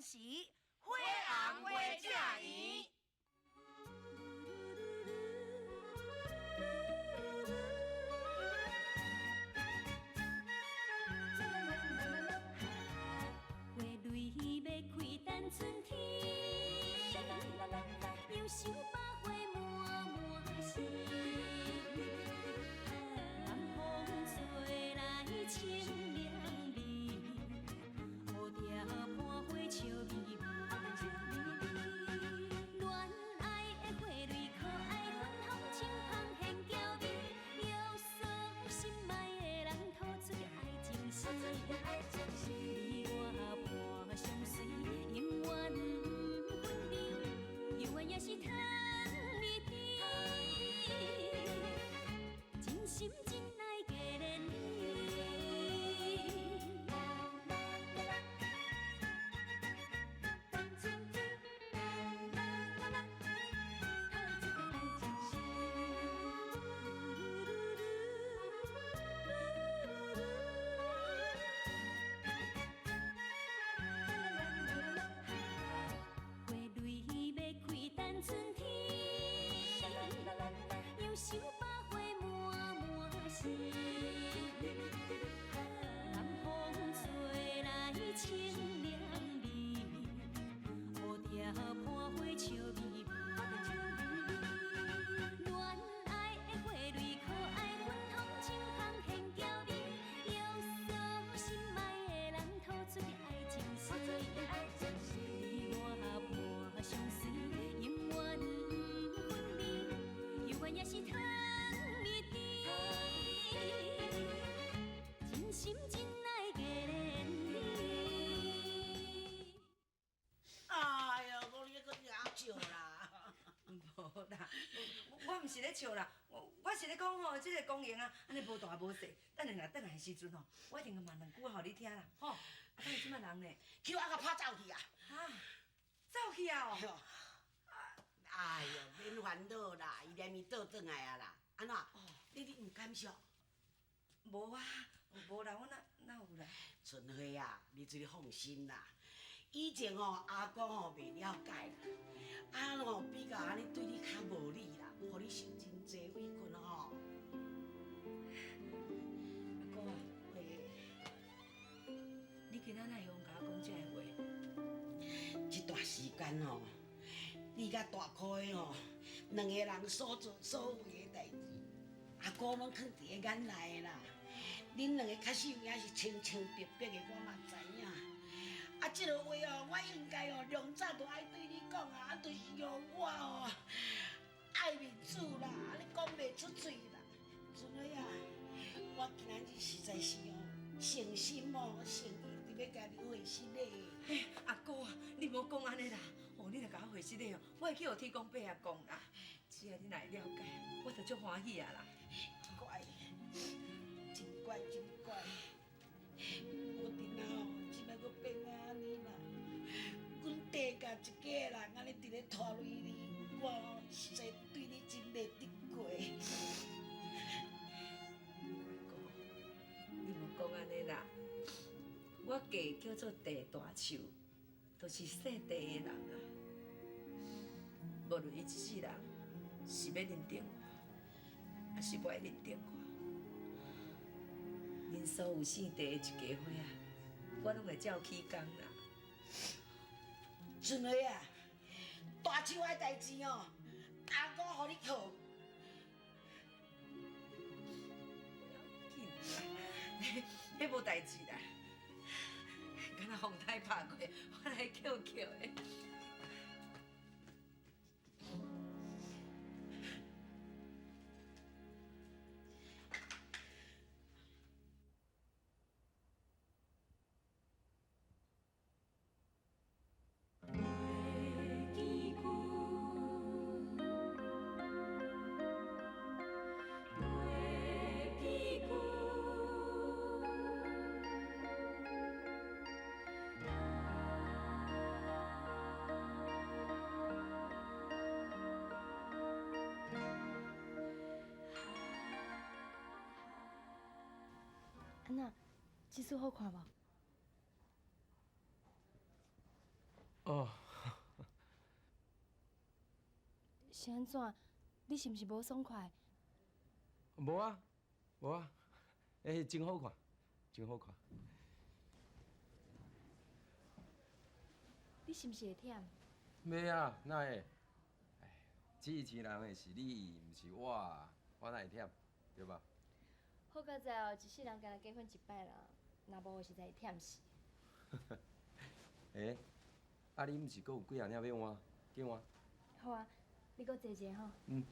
新时，火红花正圆。花蕊欲开等春天，杨秀百花满满是。南风吹来清凉味，蝴蝶伴花笑眯眯。恋爱的花蕊可爱，芬芳清芳现娇美，约束心爱的人吐出爱情诗。你我伴相随，永远不分离，犹原也是糖蜜甜。真心真爱加连理。花蕊欲开等春天，杨秀百花满满是。南风吹来清凉味，蝴蝶伴花笑眯眯。恋爱的花蕊可爱，芬芳清芳现娇美，约束心爱的人吐出爱情诗。你我伴相随，永远不分离，犹原也是糖蜜甜。真心真爱加连理。哎哟，我你阁遐笑啦！无啦，我毋是咧笑啦，我是咧讲吼，這个公園啊，按呢無大無細，等下若轉來的時陣吼，我一定問兩句話予你聽啦，吼。啊，等下這擺人呢？叫阿共拍走去啊！哈，走去啊？哦。哎哟，免烦恼啦，伊連伊倒轉來啊啦。按怎？你毋感謝？無啊，無啦，我哪有啦？春花啊，你這個放心啦。以前吼，阿公吼袂了解啦，啊吼比較按呢對你較無禮啦，予你受真濟委屈吼。阿公啊，你今仔哪會用共我講這个話？這段時間吼，你佮大箍的吼，兩个人所作所為的代誌，阿姑攏囥佇个眼內啦。恁兩个確實有影是清清白白的，我嘛知影。啊，這个話哦，我應該哦，良早就愛對你講啊，啊，就是哦，我哦愛面子啦，按呢講袂出喙啦。春花啊，我今仔日實在是哦，誠心哦，誠意佇欲共你回失禮。嘿，阿姑啊，你莫講按呢啦，哦，你若共我回失禮哦，我會去予天公伯仔講啦。只要你若會了解，我就足歡喜啊啦。乖，真乖真乖。無陣啊吼，這擺閣變按呢啦。阮弟佮一家人按呢佇咧拖累你，我哦實在對你真袂得過。阿姑，你莫講按呢啦。我嫁叫做鄭大樹，就是姓鄭的人啊。無論伊這世人是欲認定我，抑是無愛認定我，𪜶所有姓鄭的一家伙仔，我攏會照起工啦。春花啊，大樹的代誌哦，阿姑予你靠。無要緊啦，彼無代誌啦。敢若風台拍過，我來抾抾的。安怎？這束好看無？哦。是按怎？你是毋是無爽快？無啊，無啊，欸，真好看，真好看。你是毋是會忝？袂啊，哪會？哎，支持人的是你，毋是我，我哪會忝？對吧？好佳哉哦，一世人干焦結婚一擺啦，若無實在會忝死。欸，啊你毋是閣有幾項領欲換？緊換。好啊，你閣坐者吼。嗯。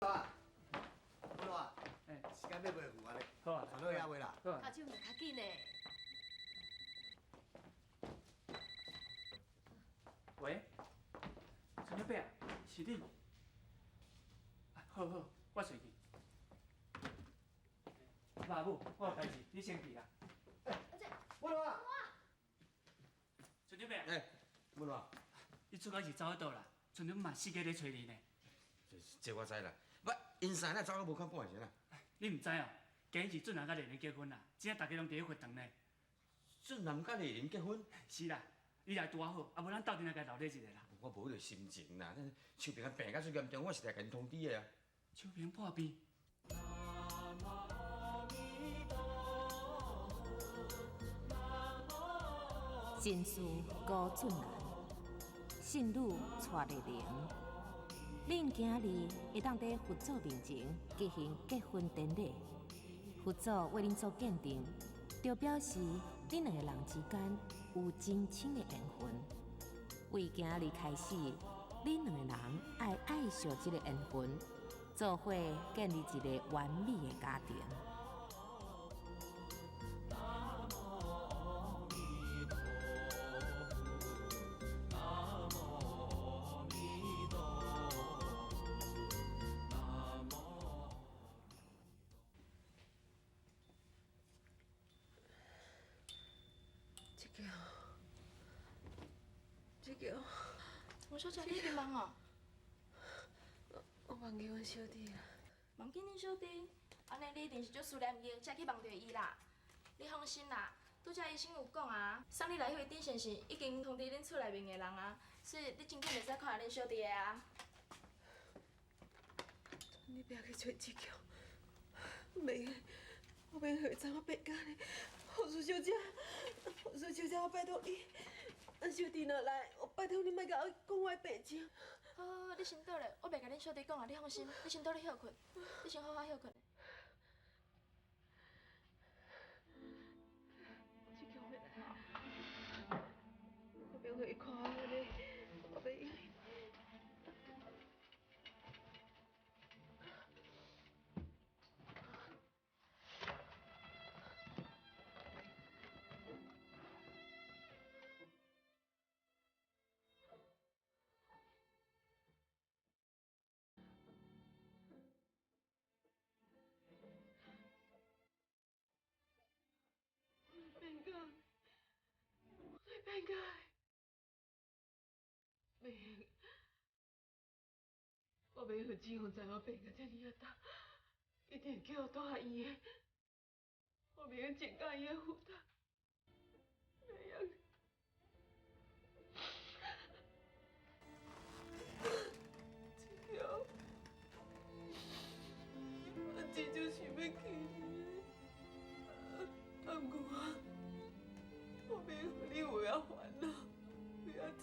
好啊，時間欲袂赴啊咧，好啊，傳落遐未啦？好啊。跤手較緊咧。喂，陳小伯啊，是你？好好，我隨去。爸母，我有代誌，你先去啦。文華。陳小伯。欸，文華。你出口是走去佗啦？村長嘛四界咧揣你呢。這我知啦，不，𪜶三个走到無看半是啦。你毋知哦？今日是俊男佮麗玲結婚啦，這下大家攏佇咧佛堂呢。俊男佮麗玲結婚？是啦，你來拄仔好，啊無咱鬥陣來共鬧熱一下啦。我無彼個心情啦，手邊病甲這嚴重，我實在共𪜶通知的啊。手邊破病。神師高俊男，信女蔡麗玲。恁今日會當佇佛祖面前舉行結婚典禮，佛祖為恁做見證，就表示恁兩個人之間有真深的緣分。為今日開始，恁兩個人愛愛惜這個緣分，做伙建立一個完美的家庭。這個，王小姐，你伫忙哦？我忘記阮小弟啦。忘記恁小弟？按呢你一定是足思念伊，才去夢著伊啦。你放心啦，拄才醫生有講啊，送你來彼位丁先生已經通知恁厝內面的人啊，所以你真緊會使看著恁小弟的啊。你不要去揣志強，袂，我免予伊知我病甲按呢。護士小姐，護士小姐，我拜託你，咱小弟若來，我拜託你莫共我講我的病情。好，好，好，你先倒咧，我袂共恁小弟講啊，你放心，你先倒咧歇睏，你先好好歇睏。志強欲來，我免予伊看我按呢，我袂用。變甲，我變甲，袂，我袂予志宏知我病甲遮爾仔重，一定會叫我帶醫院。我袂用增加伊的負擔，袂用。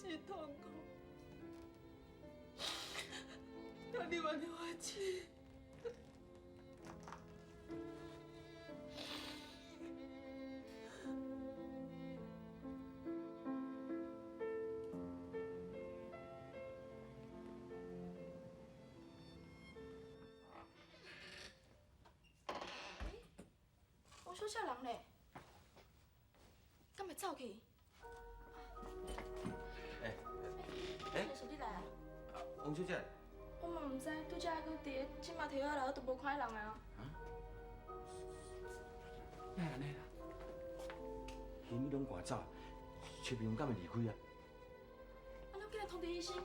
是痛苦。求你原谅我试。王小姐人咧？敢会走去？欸欸，是你来啊？王小姐。我嘛毋知，拄才还阁伫咧，这马提好来，我都无看彼人啊。哪会按呢啦？因拢赶走，秋萍敢会离开啊？啊，咱紧来通知医生。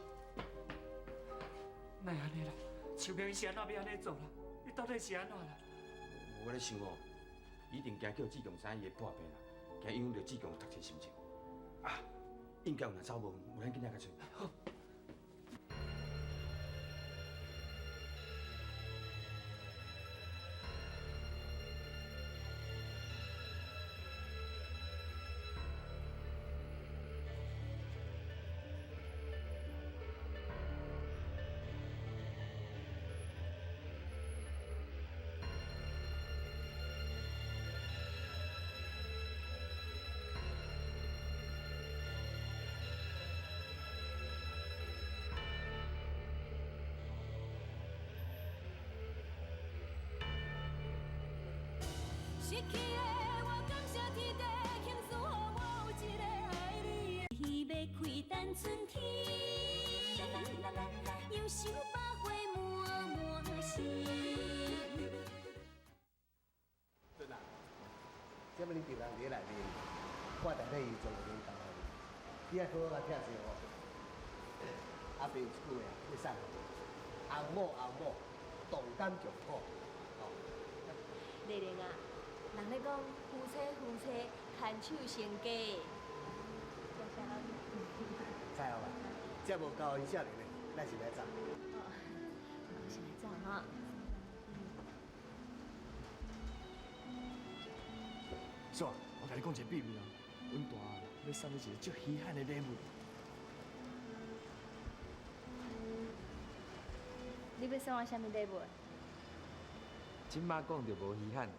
哪会按呢啦？秋萍伊是按怎欲按呢做啦？伊到底是按怎啦？我咧想哦，伊一定惊叫志强知影伊会破病啦，惊影响著志强读册心情。啊，应该有若走无，有咱紧来共揣。好。失去的我，感谢天地，庆祝予我有一个爱你的。希欲开等春天，又想百花满满心。孙啊，这么你别人伫内面，我代替伊将话交予你，你爱好好甲听者哦。阿伯有一句话欲送予你：翁某翁某，同甘共苦。哦。丽玲啊。人咧讲夫妻夫妻，牵手成家。多谢老师。知影吧？这无够伊少年的，咱先来走。哦，先来走哈。嫂，我共你讲一个秘密哦，阮大欲送你一个足稀罕的礼物。你欲送我啥物礼物？这马讲就无稀罕。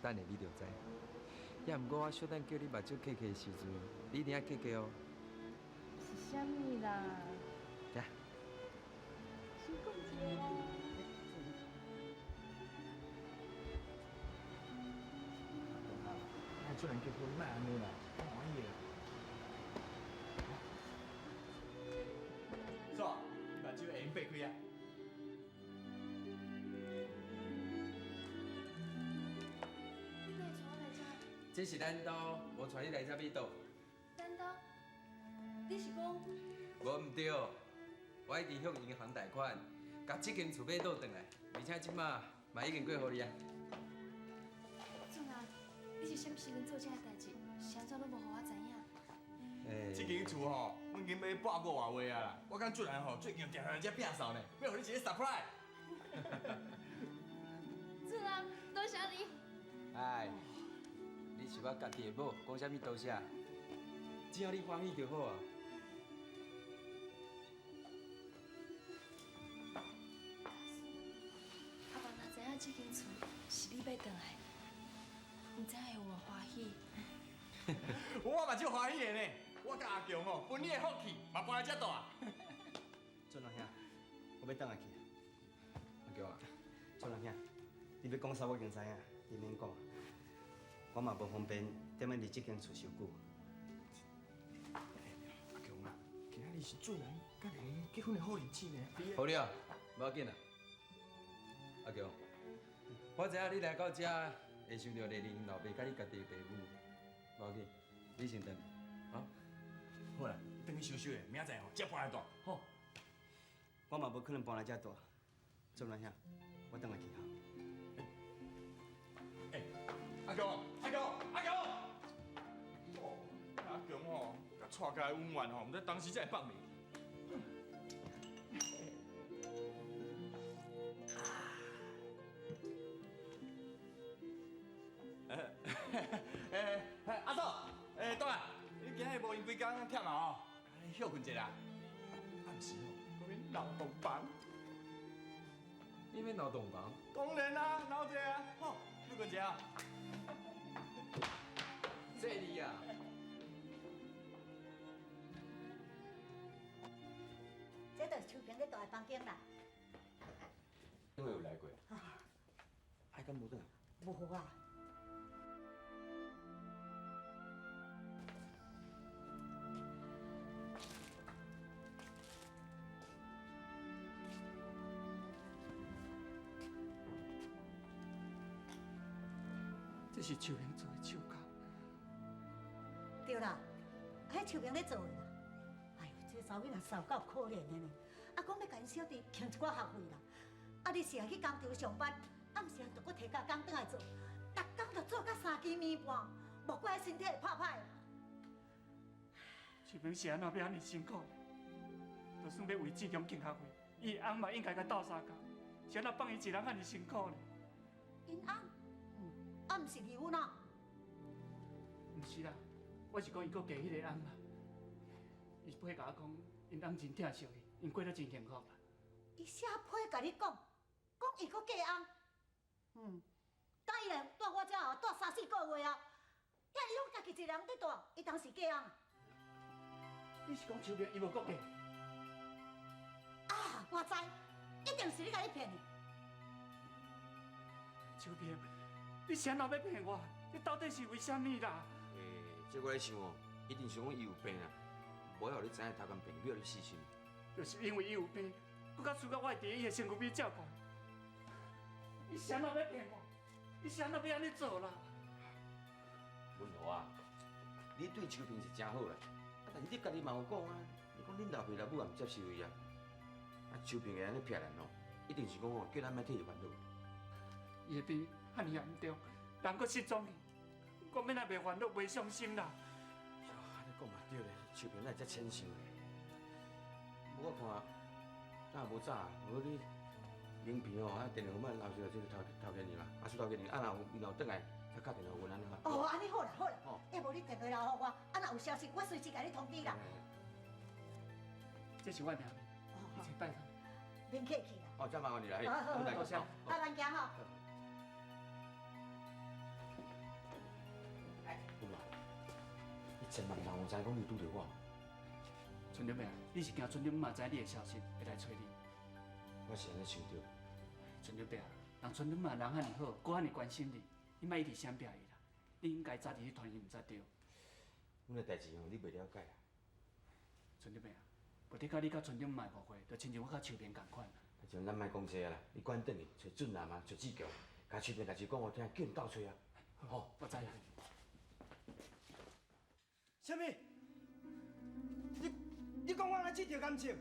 等下你就知。也毋过我小等叫你目睭磕磕的时阵，你一定爱磕磕哦。是啥物啦？来。先讲一个啦。莫突然结婚，莫按呢啦，我欢喜的。嫂，你目睭会用闭开啊？这是咱兜，无带你来这欲倒。咱兜？你是讲？无毋对，我已经向银行贷款，共这间厝买倒转来，而且这马嘛已经过予你啊。俊啊，你是啥物时阵做这个代志？是按怎拢无予我知影？欸，这间厝吼，阮已经买半个外月啊啦。我佮俊兰吼最近定定来遮摒扫呢，欲予你一个 surprise。俊兰，多谢你。哎。你是我家己的某，讲啥物多谢？只要你欢喜就好啊。阿爸若知影这间厝是你买转来，毋知会有偌欢喜。我嘛足欢喜的呢，我佮阿强吼分你的福气，嘛搬来遮住。俊兰兄，我欲转来去。阿强啊，俊兰兄，你欲讲啥我已经知影，你免讲。我嘛无方便踮咧伫这间厝伤久。阿强啊，今仔日是俊兰佮丽结婚的好日子呢。好了，无要紧啦。阿强，我知影你来到遮会想著丽玲老爸佮你家己的爸母，无要紧，你先转，哈。好啦，转去收收的，明仔载吼才搬来住，好。我嘛无可能搬来遮住，俊兰兄，我转来去哈。欸，阿强，阿强，阿强！哦，阿强吼，共蔡家的恩怨吼，毋知当时才会放袂。欸，阿嫂，欸，倒来，你今日无闲规工忝啊吼？安尼歇困一下啦。暗时吼，阁免闹洞房。你欲闹洞房？当然啦，闹一下啊，吼，歇困一下。这里啊。这就是秋萍咧住的房间啦。因为有来过。爱敢无转来？无啊。这是秋萍做的手工。对啦，彼秋萍咧做的啦。哎呦，这个查某囡仔瘦够可怜的呢。啊，讲欲共𪜶小弟欠一寡学费啦。啊，你是爱去工厂上班，暗时就阁提假工转来做，逐工就做到三更暝半，莫怪身体会拍歹。秋萍是按怎欲按呢辛苦？就算欲为志强欠学费，伊的翁嘛应该共斗相共，是按怎放伊一人按呢辛苦呢？𪜶翁，啊，毋是离婚啊？毋是啦，我是讲伊阁嫁彼个翁啦。伊批共我讲，𪜶翁真疼惜伊，𪜶过得真幸福啦。伊写批共你讲，讲伊阁嫁翁，等伊来住我遮哦，住三四个月啊，遐伊拢家己一个人伫住，伊当时嫁翁。你是讲秋萍伊无阁嫁？啊，我知，一定是你共伊骗的。秋萍，你是按怎欲骗我？你到底是为啥物啦？欸，这我咧想哦，一定想讲伊有病啊，无爱予你知影头壳病，欲予你死心。就是因为伊有病，阁较输到我会伫伊的身躯边照顾。你是按怎欲骗我？你是按怎欲按呢做啦？文豪啊，你对秋萍是真好啦，啊，但是你家己嘛有讲啊，你讲恁老爸老母也毋接受伊啊，啊，秋萍会按呢撇咱哦，一定是讲哦，叫咱莫替伊烦恼。伊的病遐尔严重，人阁失踪去，我欲哪袂烦恼、袂伤心啦？哟，按呢讲嘛对咧，秋萍哪会遮浅想咧？无我看，早无早，无你明平吼，啊电话号码留下这个头头家娘啦，啊，孙头家娘，啊若有伊若有转来，才敲电话问按呢哈。哦，按呢好啦好啦，要无你电话留予我，啊若有消息，我随时共你通知啦。这是我的名片，一切拜托。免客气啦。哦，这麻烦你啦，好好好，多谢。啊，咱行吼。有无？你千万人有知讲你拄著我。村长伯，你是惊村长嘛知你的消息，会来揣你？我是按呢想著。村长伯，人村长嘛人遐尔好，阁遐尔关心你，你莫一直闪避伊啦。你应该早日去传伊，毋才对。阮的代志吼，你袂了解啦。村长伯，无得佮你佮村长嘛误会，就亲像我佮秋萍仝款。啊，像咱莫讲这啦，你赶转去揣俊男啊，揣志强，共秋萍代志讲予听，叫𪜶斗揣啊。好，我知啦。啥物？你讲我来这条感情？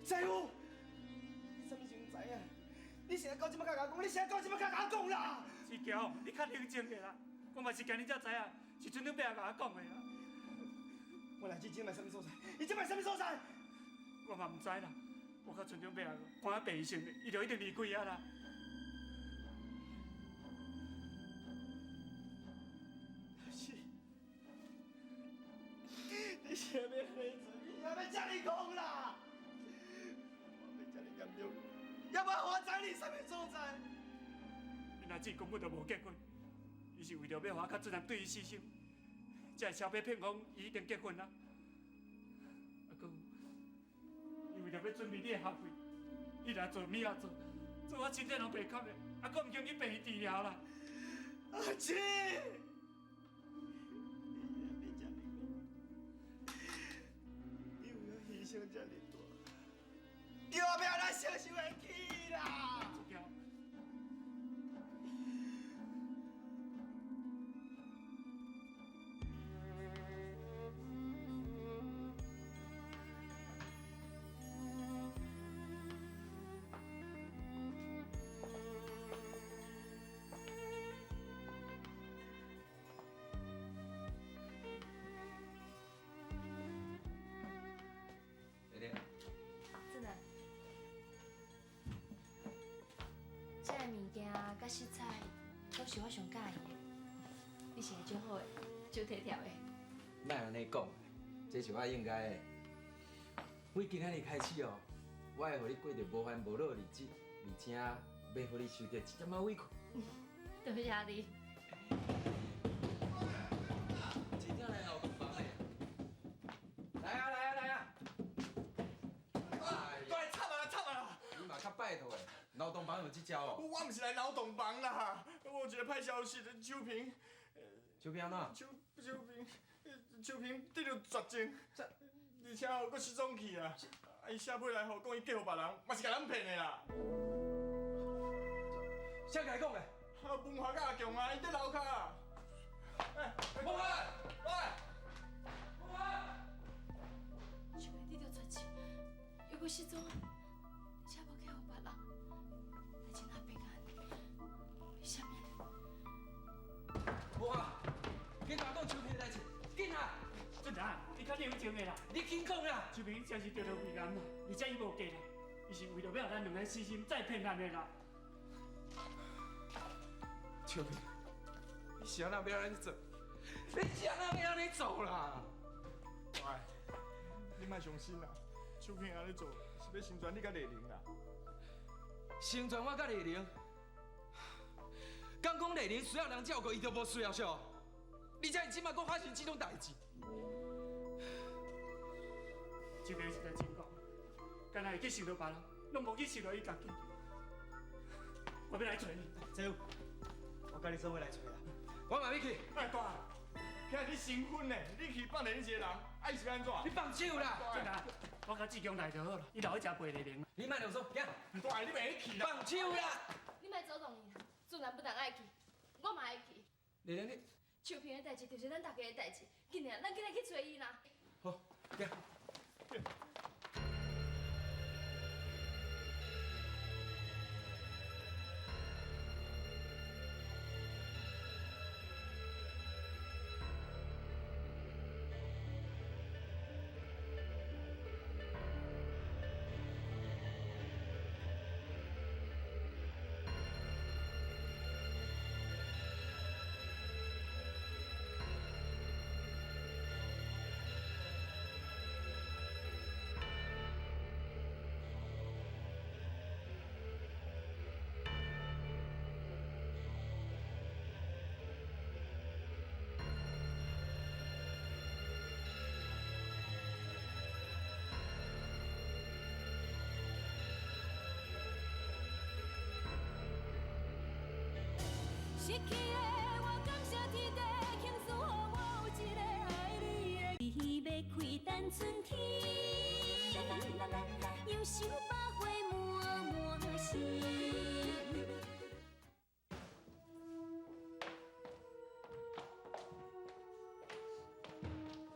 知有？你啥物时阵知影？你是到这摆才共我讲？你是到这摆才共我讲啦？志强，你较冷静下啦，我嘛是今日才知影，是村长伯共我讲的啦。我来这这摆啥物所在？伊这摆啥物所在？我嘛毋知啦，我佮村长伯赶在病床，伊就一定离开啊啦。是，你是欲害自己，也欲这呢戆啦！我欲这呢严重，也无我知你啥物所在。恁阿姊根本就无结婚，伊是为著欲予我佮俊男对伊死心，才会小马骗讲伊已经结婚啊。啊，阁有，伊为著欲准备你的学费，伊来做物仔做，做我身体拢白坎的，啊，阁毋肯去病院治疗啦。阿姊。牺牲这尔大，叫我欲按怎承受会起啦？这个物件佮色彩，拢是我上佮意的。你是会足好的，足体贴的。莫按呢讲，这是我应该的。为今仔日开始哦，我会予你过著无烦无恼的日子，而且要予你受著一点仔委屈。多谢你。市长来闹洞房嘞！来啊来啊来啊！对，惨啊惨啊！你嘛较拜托的，闹洞房有这招哦。我毋是来闹洞房啦，我有一个歹消息，秋萍。秋萍按怎？秋萍得著绝症，而且吼阁失踪去啊！啊，伊写批来吼，讲伊嫁予别人，嘛是共咱骗的啦。谁共伊讲的？啊，文华佮阿强啊，伊伫楼跤啊。哎，文华，喂，文华。秋萍得著绝症，又阁失踪，而且无嫁予别人，代志若变安，为啥物？文华，紧甲我讲秋萍的代志，紧啊！俊达，你较冷静的啦。你紧讲啦！秋萍真是得著胃癌啦，而且伊无嫁啦，伊是为著欲予咱两个死心再骗咱的啦。秋萍，你是按怎欲按呢做？你是按怎欲按呢做啦？喂，你莫伤心啦，秋萍按呢做是欲成全你佮丽玲啦。成全我佮丽玲？敢讲丽玲需要人照顾，伊就无需要啥？而且伊这马阁发生这种代志。秋萍实在真戆，敢若会去想著别人，拢无去想著伊家己。我欲来揣伊。姐夫，我佮你做伙来揣啦。我嘛欲去。哎，大，听你新婚呢，你去放丽玲一个人，啊伊是欲按怎？你放手啦！俊达，我佮志强来就好了，伊留去食陪丽玲。你莫啰嗦，行。大，你袂去啦。放手啦！你莫阻挡伊啦，俊男不但爱去，我嘛爱去。丽玲你。秋萍的代志就是咱大家的代志，紧来，咱紧来去揣伊啦。好，行。失去的我感谢天地，庆祝予我有一个爱你的。你欲开等春天，杨秀百花满满身。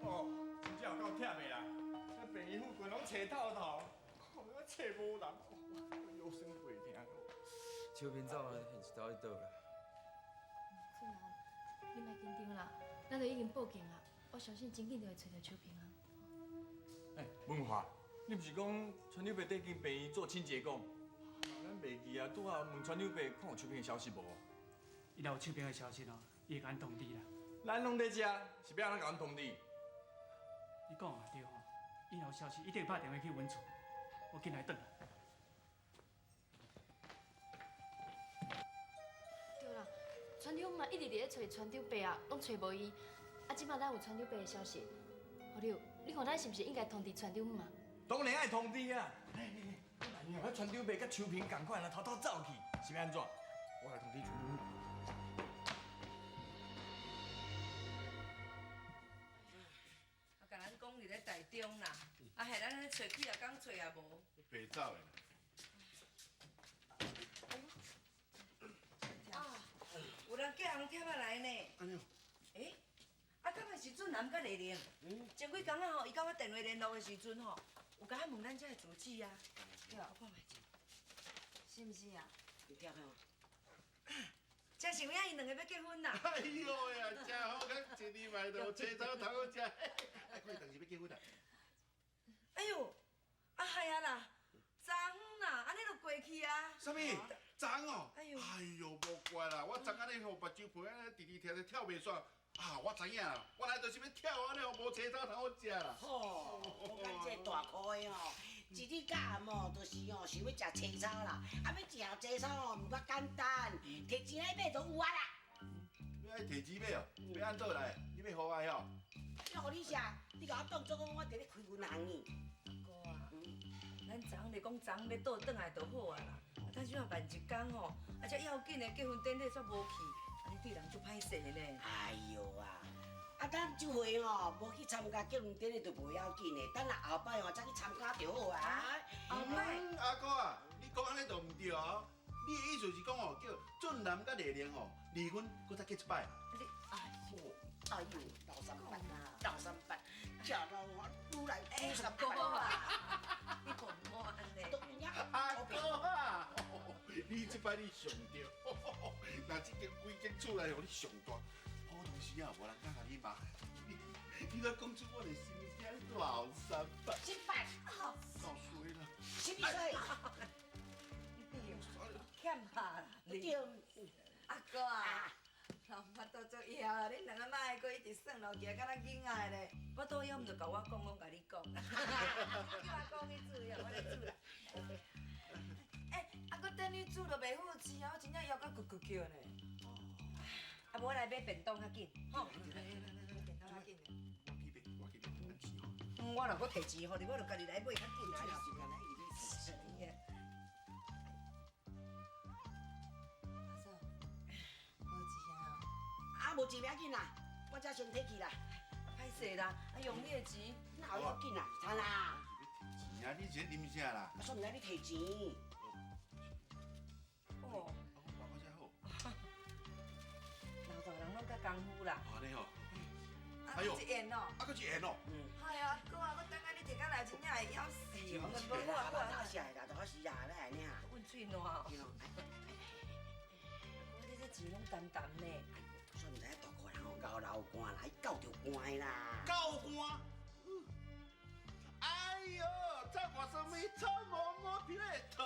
哦，真正有够忝的啦！这病院附近拢揣透透，我揣无人，腰酸背疼。秋萍走啊，现是走去佗啦？俊男，你莫紧张啦，咱都已经报警啊，我相信真紧就会揣著秋萍啊。哎，文华，你毋是讲川柳伯伫间病院做清洁工？咱袂记啊，拄仔问川柳伯看有秋萍的消息无？伊若有秋萍的消息哦，伊会共阮通知啦。咱拢伫遮，是欲按怎共阮通知？你讲也对吼，伊若有消息，一定会拍电话去阮厝。我紧来转来。对啦，船长嘛一直伫咧揣船长伯啊，拢揣无伊。啊，这摆咱有船长伯的消息，何柳，你看咱是毋是应该通知船长嘛？当然爱通知啊！万一彼船长伯佮秋萍仝款啊，偷偷走去，是欲按怎？我来通知船长。啊，共咱讲伫咧台中啦，啊，害咱咧揣几若工揣也无。白走的啦。啊，有人寄红帖仔来呢。按呢？欸，啊，敢会是俊男佮丽玲？前几工仔吼，伊佮我电话联络的时阵吼，有共我问咱遮的住址啊。对啊，我看觅者。是毋是啊？你听看。真是有影，𪜶两个欲结婚啦！哎呦呀，真好，咱一年来就车头头食，啊，看伊当时欲结婚啦。哎呦，啊系啊啦，昨昏啦，按呢就过去啊。啥物？昨昏哦？哎呦，哎呦，无怪啦，我昨昏咧予目睭皮按呢直直听听跳袂煞，啊，啊，我知影啦，我来就是欲跳安尼，无青草通好食啦。吼，我感这大箍的吼，一日到暗哦，就是哦想欲食青草啦，啊欲食青草哦，毋较简单，提钱来买就有啊啦。欲爱提钱买哦？欲按倒来？你欲予我哦？欲予你啥？你共我当作讲我伫咧开银行呢。哥啊，咱昨昏咧讲昨昏欲倒转来就好啊啦，啊，等这慢一工吼，啊，这要紧的结婚典礼煞无去，按呢对人足歹势的呢。哎哟啊！啊，咱这回吼无去参加结婚典礼就无要紧的，等下后摆吼再去参加就好啊。后摆，阿哥啊，你讲按呢就毋对哦。你的意思是讲哦，叫俊男佮丽玲吼离婚，阁再结一摆？你哎呦，哎呦，老三八，老三八，食老我愈来愈三八。你讲我按呢？阿哥啊，你这摆你上对，若这间规间厝内予你上大，普通时啊无人敢共你骂。你都讲出我的心声，老三八。失败，够衰啦！什么衰？欠拍啦！对。阿哥啊，老腹肚足枵啦，恁两个莫阁一直算落去，敢若囡仔咧。腹肚枵，毋就共我讲，讲共你讲。叫阿公去煮呀，我来煮啦。欸，啊，阁等你煮就袂赴钱啊，我真正枵到咕咕叫呢。啊，无我来买便当较紧，吼。买便当较紧。我去买，我去买，嗯，我若阁提钱予你，我就家己来买较紧啊。阿嫂，无钱啊？啊，无钱袂要紧啦，我这先提去啦。歹势啦，啊用你的钱，哪有要紧啦？啥啦？钱啊，你是咧啉啥啦？我煞毋知你提钱。哦。我我才好。老大人拢较功夫啦。按呢吼。啊，阁一缘哦。啊，阁一缘哦。嗯。哎呀，阿哥啊，我等下你提到来，真正会枵死哦。无好啊，好啊，食的啦，就好时啊，来安呢啊。阮喙烂哦。你这钱拢澹澹呢。煞毋知影大箍人吼𠢕流汗啦，伊够著汗啦。够汗？哎呦，臭汗啥物？臭毛毛皮咧吐。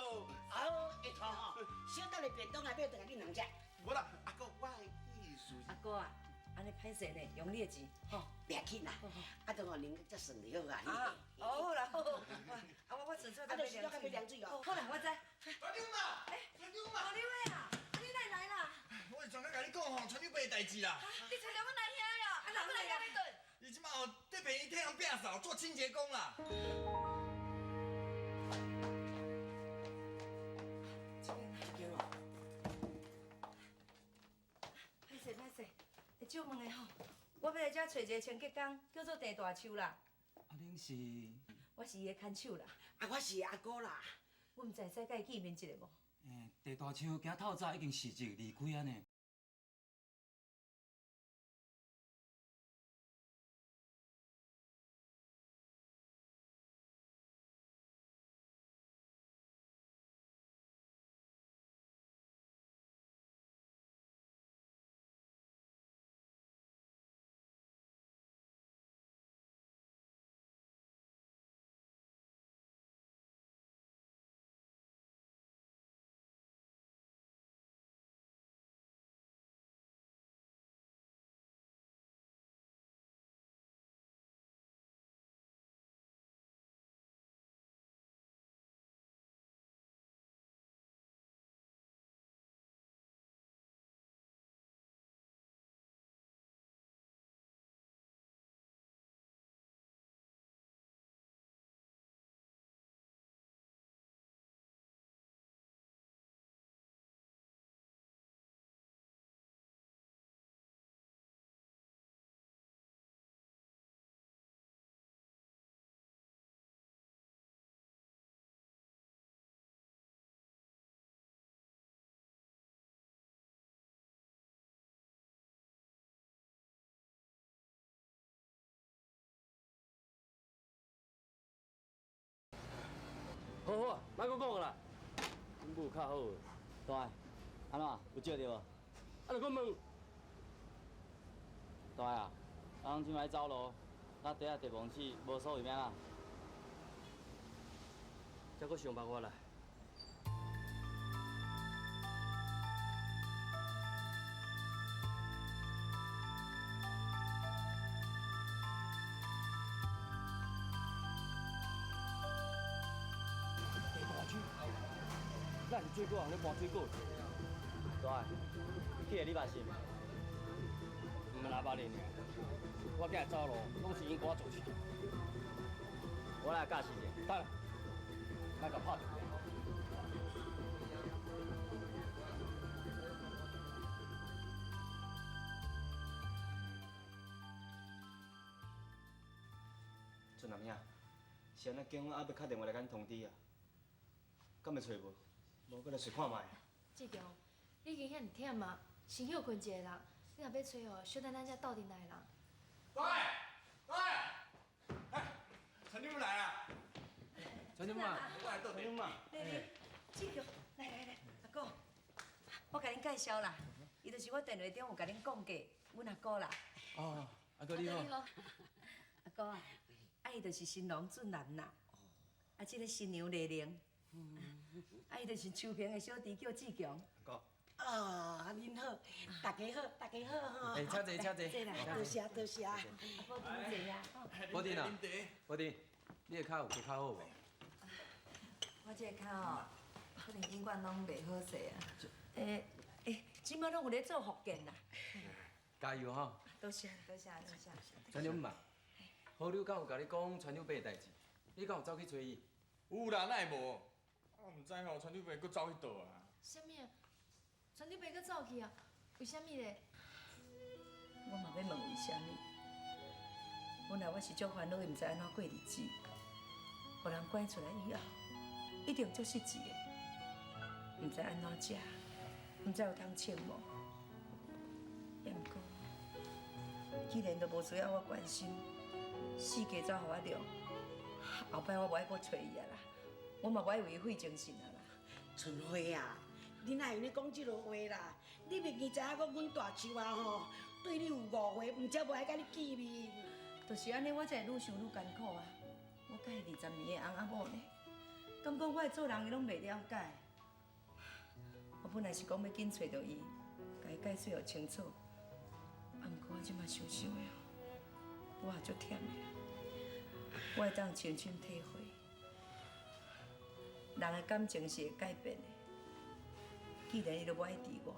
好，会吐吼。小等下便当来买转来恁两食。无啦，阿哥，我的意思是。阿哥啊，按呢歹势呢，用你的钱，吼。袂要紧啦，啊，等我零才算就好啊。啊，好啦好，啊我纯粹啊，就是要买凉水哦。好啦，我知。团长嘛，团长嘛。老刘的啊，你哪来啦？我是专工共你讲吼，传你爸的代志啦。你传了阮来遐哟，啊，人来遐欲顿。伊这摆哦，伫病院替人摒扫，做清洁工啦。这间哦。歹势歹势，会借问下吼，我欲来遮揣一个清洁工，叫做郑大树啦。啊，恁是？我是伊的牵手啦。啊，我是阿姑啦。我毋知会使佮伊见面一下无？欸，郑大树今透早已经辞职离开啊呢。好好啊，莫阁讲啦。阮母较好。大，按怎有借著无？啊，著阁问。大啊，人这摆走路，咱底下地王子无所谓命啦。才阁想办法啦。哪是水果行咧搬水果？大，你去你嘛信？毋喇叭哩尔，我囝走路，拢是𪜶共我做事。我来教示者，等，莫共拍断。俊男兄，是按怎警方犹未敲电话来共阮通知啊？敢会揣无？无，阁来揣看觅。志强，你已经遐尔忝啊，先歇睏一下啦。你若欲揣哦，小等咱才斗阵来啦。喂喂，哎，陈长来啊！陈长嘛，我来倒陈长嘛。来来，志强，来来来，阿姑，我共恁介绍啦，伊就是我电话中有共恁讲过，阮阿姑啦。哦，阿哥你好。阿姑啊，啊伊就是新郎俊男啦，啊这个新娘丽玲，啊伊就是秋萍的小弟叫志强。阿姑。啊，恁好，大家好，大家好吼。哎，请坐，请坐。多谢多谢。阿宝丁坐啊。宝丁啊，宝丁，你的跤有加较好无？我这个跤哦，可能永远拢袂好势啊。欸欸，这摆拢有咧做复健啦。加油吼！多谢多谢多谢。船长嘛，何柳敢有共你讲船长伯的代志？你敢有走去揣伊？有啦，哪会无？我毋知吼，船长伯阁走去佗啊？啥物啊？船长伯阁走去啊？为啥物咧？我嘛欲问为啥物。本来我是足烦恼，伊毋知按怎过日子，予人赶出来以后，一定足失志的，毋知按怎食，毋知有通穿无。也毋过，既然都无需要我关心，四界走予我遛，后摆我无爱阁揣伊啊啦，我嘛无爱为伊费精神啊啦。春花啊，你哪会咧讲这落话啦？你袂记知影讲阮大树啊吼，对你有误会，毋才无爱佮你见面。就是按呢，我才会愈想愈艰苦啊！我佮伊20年的翁仔某呢，敢讲我的做人伊拢袂了解。我本来是讲欲紧揣著伊，共伊解释予清楚。啊，毋过我这马想想的哦，我也足忝的啦。我会当深深体会，人的感情是会改变的。既然伊都无爱挃我，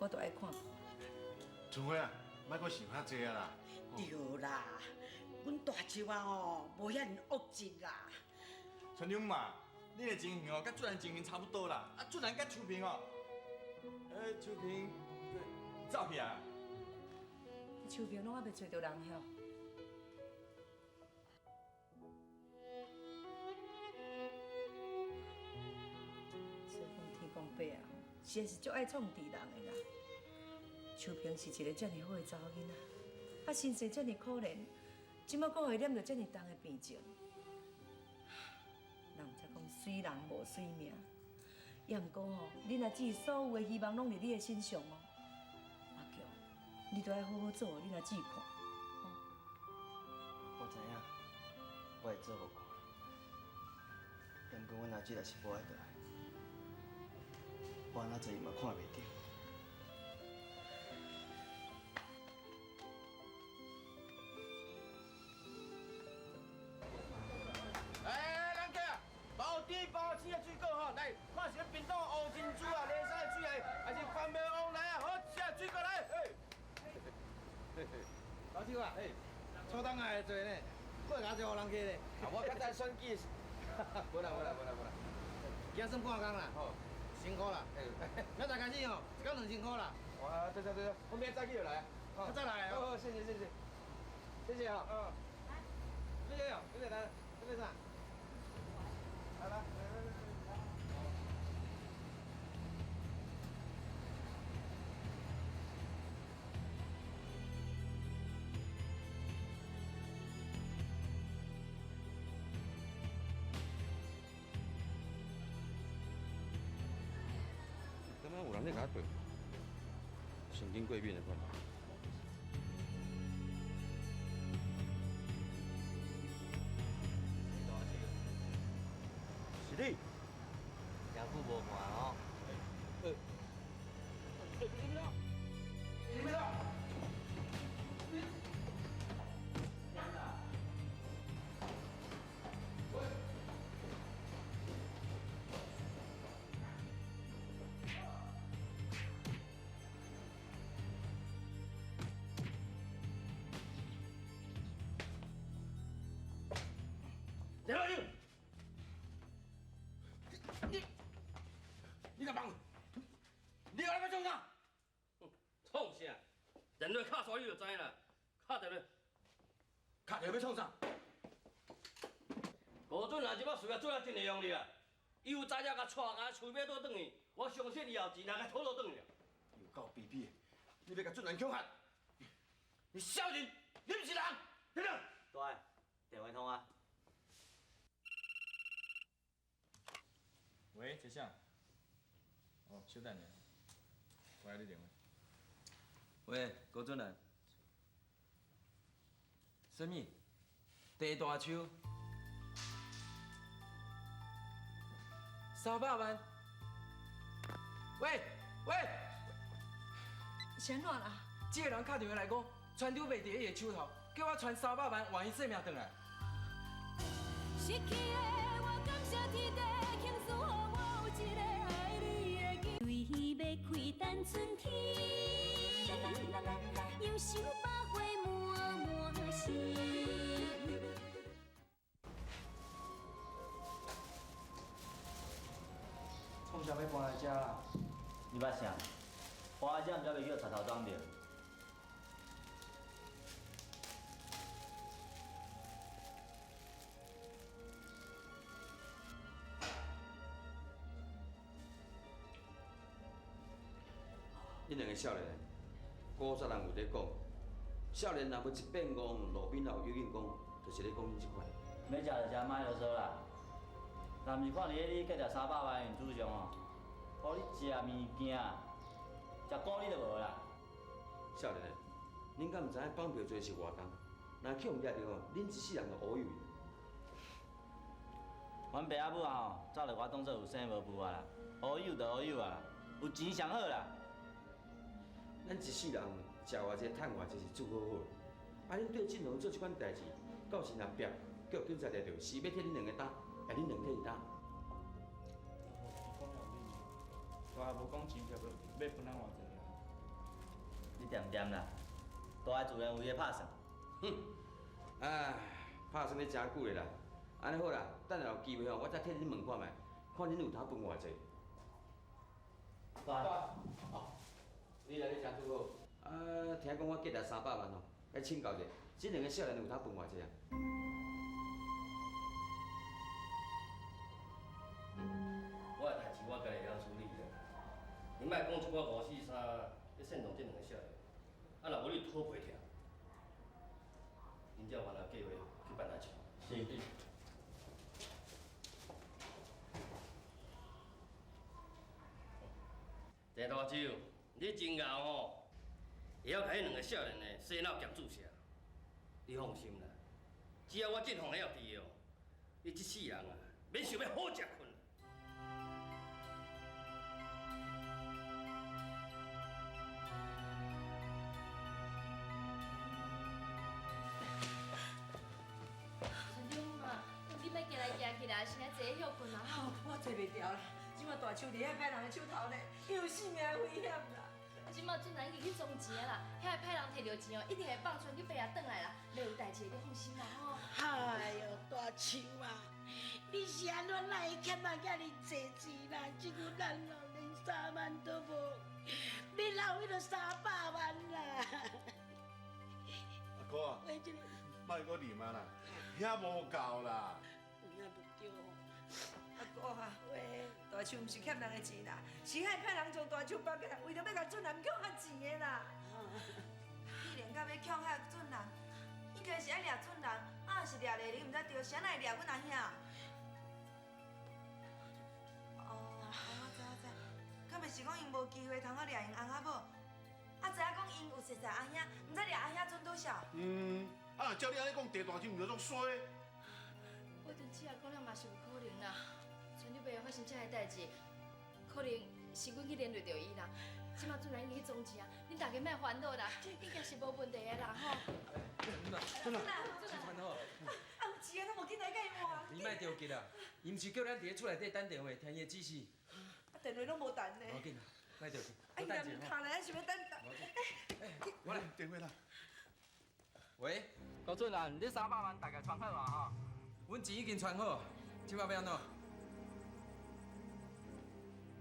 我就爱看破。春花啊，莫阁想遐济啊啦。对啦，阮大树啊吼，无遐尔恶质啦。村长嘛，你的情形哦，佮俊男情形差不多啦。啊，俊男佮秋萍哦，秋萍走去啊。秋萍拢还袂揣著人晓。所以讲天公伯啊，实在是足爱创治人的啦。秋萍是一个遮尔好的查某囡仔，啊身世遮尔可怜，这马阁予伊染著遮尔重的病症。人毋才讲水人无水命，也毋过吼，恁阿姊所有的希望拢伫你的身上哦。阿强，你都爱好好做，恁阿姊看。我知影，我会做予看。也毋过阮阿姊若是无爱倒来，我按怎做伊嘛看袂著。哎，人客啊，包甜包青的水果吼，来，看是咧冰冻乌珍珠啊，连山的水来，还是番麦王来啊，好食的水果来。老舅啊，初冬也会济呢，过会较济予人客咧。啊，我较早选举是，无啦无啦无啦无啦，今算半工啦，辛苦啦。明仔载开始吼，一工2000块啦。哇，对对对对，我明仔早起就来。较早来哦。好，谢谢谢谢，谢谢啊。嗯。谢谢哦，谢谢来，谢谢啥？来来来来来。感觉有人咧共我对，神经过敏的款。是你，诚久无看哦。你们所有就知啦。敲电话，敲电话欲创啥？吴俊兰这摆事业做了真会用力啊！伊有才调共带共厝尾倒转去，我相信伊后钱若共讨倒转去。有够卑鄙的！你欲共俊兰恐吓？你小人，你毋是人，对不对？大，电话通啊。喂，这啥？哦，小等下，我来你电话。喂，郭俊兰，啥物？地大树？300万？喂喂，是按怎啦？这个人敲电话来讲，船长袂伫伊的手头，叫我传300万换伊性命转来。失去的我感谢天地，庆祝予我有一个爱你的机会。欲开等春天，又想百花满满心。创啥欲搬来遮啦？你捌啥？搬来遮毋才袂去予贼头挡著。恁两个少年的，古早人有咧讲，少年若欲一变戆，路边若有药引讲，就是咧讲恁这款。欲食就食，莫啰嗦啦。若毋是看伫咧你价值300万的面子上吼，予你食物件，食苦你就无啦。少年的，恁敢毋知影绑票罪是偌重？若去予掠著吼，恁一世人就乌有去。阮爸仔母啊吼，早就予我当做有生无母啊啦，乌有就乌有啊，有钱上好啦。咱一世人食偌济、趁偌济是祝好好的。啊，恁对振宏做这款代志，到时若壁叫警察掠著，是欲替恁两个担，抑恁两个替伊担？大无讲钱，就欲分咱偌济啊？你恬恬啦，大的自然有伊的拍算。哼，唉，拍算咧诚久的啦。按呢好啦，等下有机会吼，我再替恁问看觅，看恁有通分偌济。大，哦，你来咧诚拄好。啊，听讲我价值300万哦，来请教者，这两个少年有通分偌济啊？我的代志我家己会晓处理啦。你莫讲一寡五四三，咧煽动这两个少年，啊，若无你讨皮疼，恁才有法计划去办代志。是。郑大舅，你真𠢕吼，会晓共彼两个少年的洗脑兼注射。你放心啦，只要我振宏会晓伫哦，你这世人啊，免想欲好食睏。船长啊，你莫行来行去啦，先来坐歇睏啊。我坐袂牢啦，这马大树伫遐歹人的手头呢，伊有性命的危险啦。这马俊兰已经去装钱啦，遐个歹人提著钱哦，一定会放船去爸仔转来啦，袂有代志，你放心啦吼。哎哟，大树啊，你是按怎哪会欠啊遐尔济钱啦？这久咱哦连3万都无，你哪有彼落300万啦？阿哥啊，喂，这个莫阁啉啊啦，遐无够啦。有影无对哦。阿哥啊，喂，大树毋是欠人的钱啦，是彼歹人将大树绑起来，为著欲共俊男恐吓钱的啦。既然到欲恐吓俊男，应该是爱掠俊男，啊是掠丽玲，毋知著，啥会掠阮阿兄？哦，我知我知，敢袂是讲𪜶无机会通好掠𪜶翁仔某？啊，知影讲𪜶有熟似阿兄，毋知掠阿兄准拄肖？嗯，啊，若照你按呢讲，地大树毋就足衰？我阵试仔讲了嘛是有可能啦，村里爸发生这个代志，可能是阮去连累著伊啦。这马俊兰已经去装钱啊，恁大家莫烦恼啦，应该是无问题的啦吼。真的，真的，好。啊，有钱啊，拢无紧来共伊换。你莫着急啦，伊毋是叫咱伫咧厝内底等电话，听伊的指示。啊，电话拢无弹呢。无要紧啦，莫着急，啊，伊若毋敲来，咱是欲等等。我来电话啦。喂，高俊兰，你300万大概传好啊吼？阮钱已经传好，这摆欲按怎？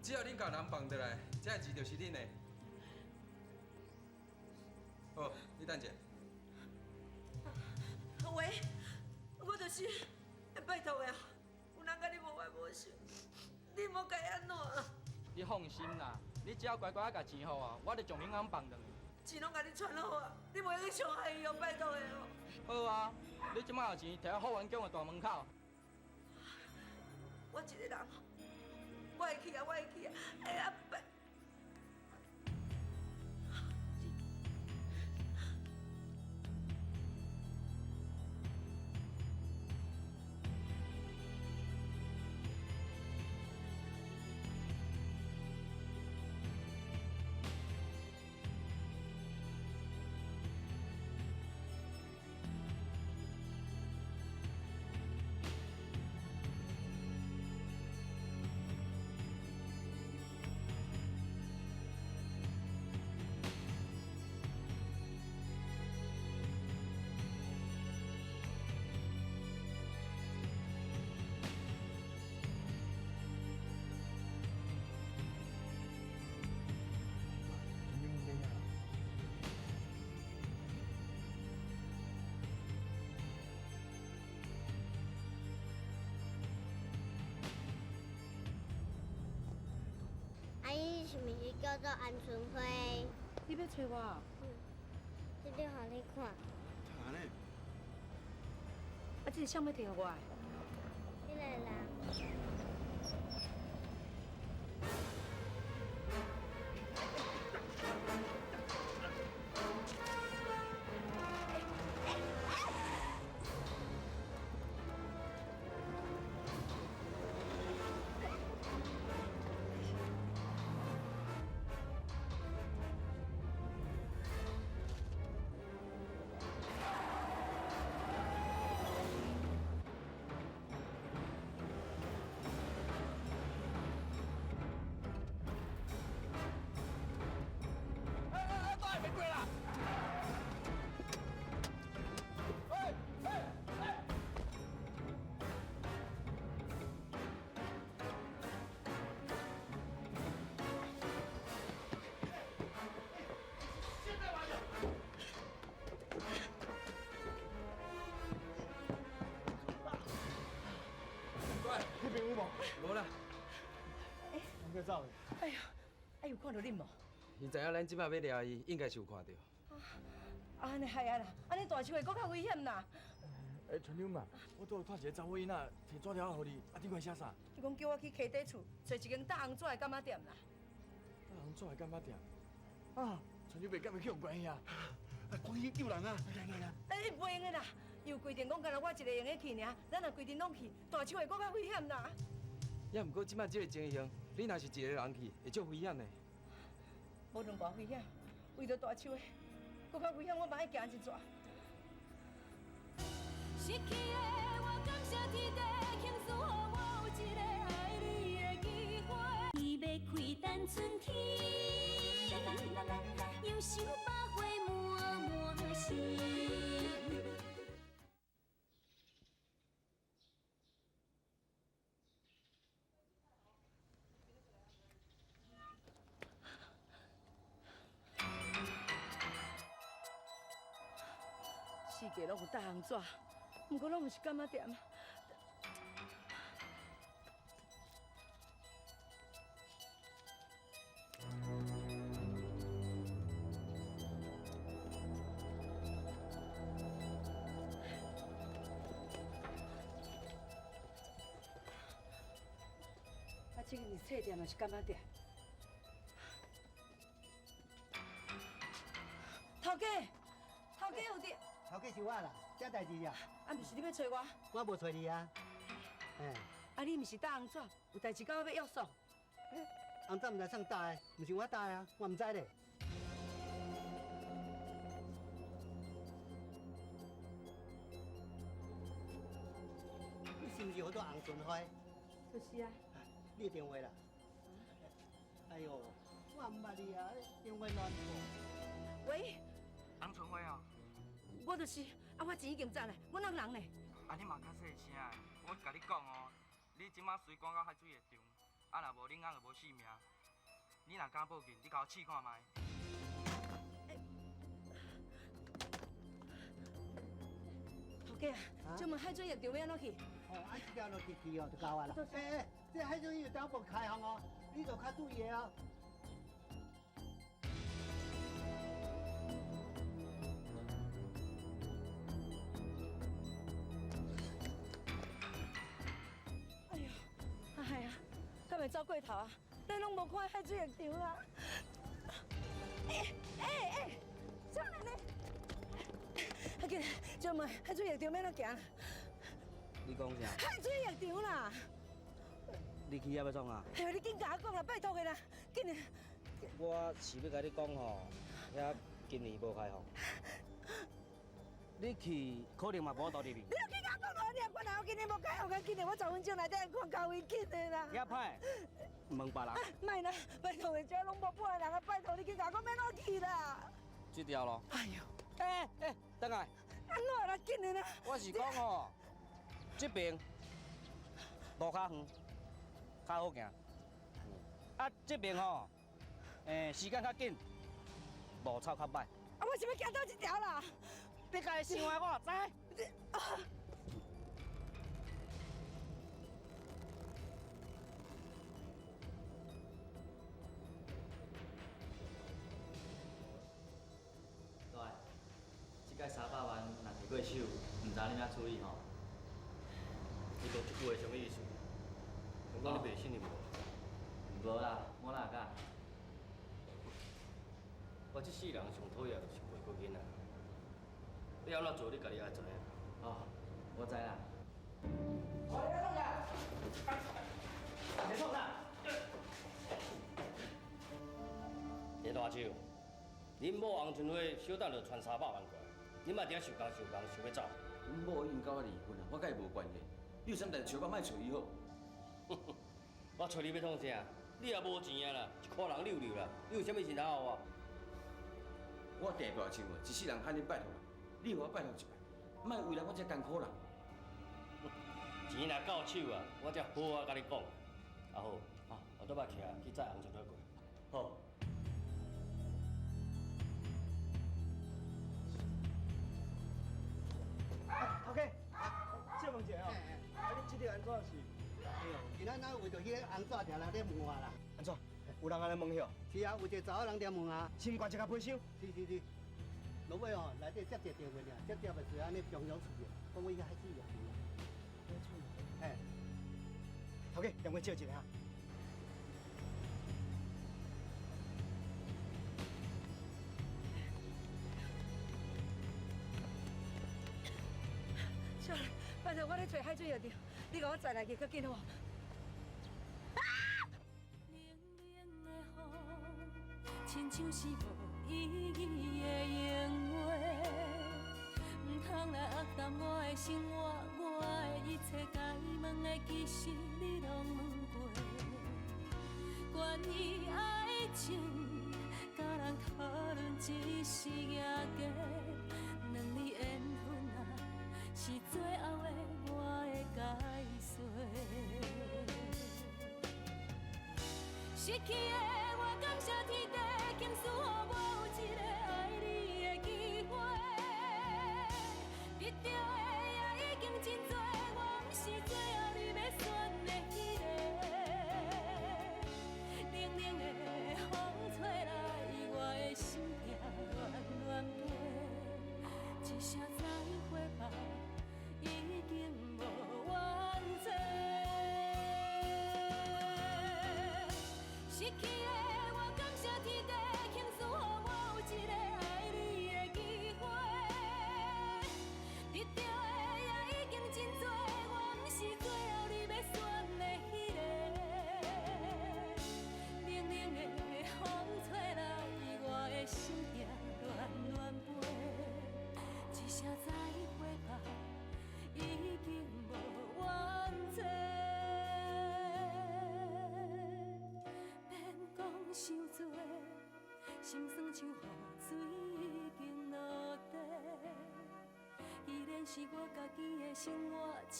只要恁共人放倒来，这钱就是恁的。好，你你等者。喂，我就是，拜托的，有人佮你无冤无仇，你莫共伊按怎。你放心啦，你只要乖乖仔共钱予我，我就将恁翁放转去。钱拢共你传好啊，你袂去伤害伊哦，拜托的哦。好啊，你这摆有钱提到福源宫的大门口。我一个人，我会去啊，我会去啊，哎呀，拜。阿姨是毋是叫做安春花？你欲揣我？嗯，这张予你看。哪呢？啊，这是啥物提予我的？彼个人。彼边有无？无啦。人去走去。哎呀，啊有看著恁无？伊知影咱这摆欲掠伊，应该是有看著。啊，按呢害啊啦，按呢大树会阁较危险啦。欸，村长啊，我拄仔看一个查某囡仔提纸条仔予你，啊，顶悬写啥？伊讲叫我去溪底厝揣一间大红纸的柑仔店啦。大红纸的柑仔店？啊，村长伯敢会去予关起啊？赶紧救人啊！来来来。欸，袂用的啦，伊有规定讲，干焦我一个用得去尔，咱若规阵拢去，大树会阁较危险啦。也毋过这摆这个情形，你若是一个人去，会足危险的。无论偌危险，为著大树的，阁较危险，我嘛爱行一逝。失去的我感谢天地，庆赐予我有一个爱你的机会。伊欲开等春天，又想百花满满心。四界拢有大红纸，毋过拢毋是柑仔店。啊，这间是册店，抑是柑仔店？头家，头家有伫。头家是我啦，啥代志啊？啊，毋是你欲揣我？我无揣你啊。嘿。啊，你毋是搭红纸，有代志佮我欲约束。红纸毋知谁搭的，毋是我搭的啊，我毋知咧。你是毋是号做红春花？就是啊。你的电话啦。哎哟，我毋捌你啊，电话乱报。喂。红春花啊。我就是，啊，我钱已经赚了，我那人呢？啊，你嘛较细声的，我共你讲哦，你这马随赶到海水会场，啊，若无恁翁就无性命。你若敢报警，你共我试看觅。家，请问海水浴场欲按怎去？哦，啊，這條路直去哦，就到啊啦。欸欸，這海水浴場無開放哦，你就較注意哦。哎呦，哎呀，敢會走過頭啊？咱攏無看海水浴場啊！欸欸欸，少年呢？啊緊，請問海水浴場欲按怎行？你講啥？海水浴場啦！你去遐欲創啥？哎呦，你緊共我講啦，拜託的啦，緊！我是欲共你講吼，遐今年無開放，你去可能嘛無法度入去。你著緊共我講咯，你也管啦，我今年無開放，今年我10分鐘內底看較為緊的啦。遐歹，問別人。莫啦，拜託的，這攏無半個人啊！拜託你緊共我講，欲按怎去啦？這條路。哎呦！欸欸，轉來。按怎啦？緊的啦！我是講吼，這邊路較遠，較好行。啊，這邊吼，時間較緊，路草較歹。啊，我是欲行佗一條啦？你家己想的，我知。对，這擺300萬若提過手，毋知你按怎處理吼？你講這句話啥物意思？敢講你袂信任我？無啦，我哪敢？我這世人上討厭就是背骨囡仔。欲按怎做，你家己愛知影。哦，我知啦。你創啥？李大手，恁某洪春花小等就傳300萬過來，你莫佇遐想講想講，想欲走。阮某已經佮我離婚啊，我佮伊無關係。你有啥物代志揣我，莫揣伊好。我揣你欲創啥？你也無錢啊啦，一箍人溜溜啦，你有啥物錢通予我？我定大手啊，一世人喊你拜託，你予我拜託一擺，莫為難我這艱苦人。錢若到手啊，我才好好佮你講。啊好，啊，我倒擺起來去載洪春花過來。好。頭家，借問一下哦，啊，恁這條按怎是？哎呦，今仔咱為著彼個紅紙定來咧問我啦。按怎？有人按呢問許？是啊，有一個查某人佇遐問啊。先懸一個批收。是是是。落尾哦，內底接一個電話爾，接接就按呢平常厝的，講阮遐海水浴場啦。海水。嘿。頭家，電話借一下。少年，拜託我咧揣海水浴場，你共我載來去較緊好無？親像是無意義的閒話，毋通來壓淡我的生活，我的一切該問的其實你攏問過。關於愛情，佮人討論只是贏家，兩字緣分啊，是最後的我的解說。失去的我感謝天地，傾賜予我有一個愛你的機會。得著的也已經真濟，我毋是最後你欲選的彼個。冷冷的風吹來，我的心痛亂亂飛，一聲再會吧，已經無怨嗟。失去的我感謝天地，傾賜予我有一個愛你的機會。得著的也已經真濟，我毋是最後你欲選的彼個。冷冷的風吹來，我的心痛亂亂飛，一聲再會吧，已經無怨嗟。免講傷濟，心酸像雨水已經落地。既然是我家己的生活，請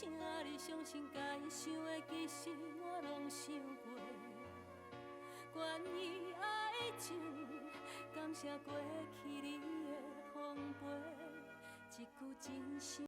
你相信，該想的其實我攏想過。關於愛情，感謝過去你的奉陪，一句真心。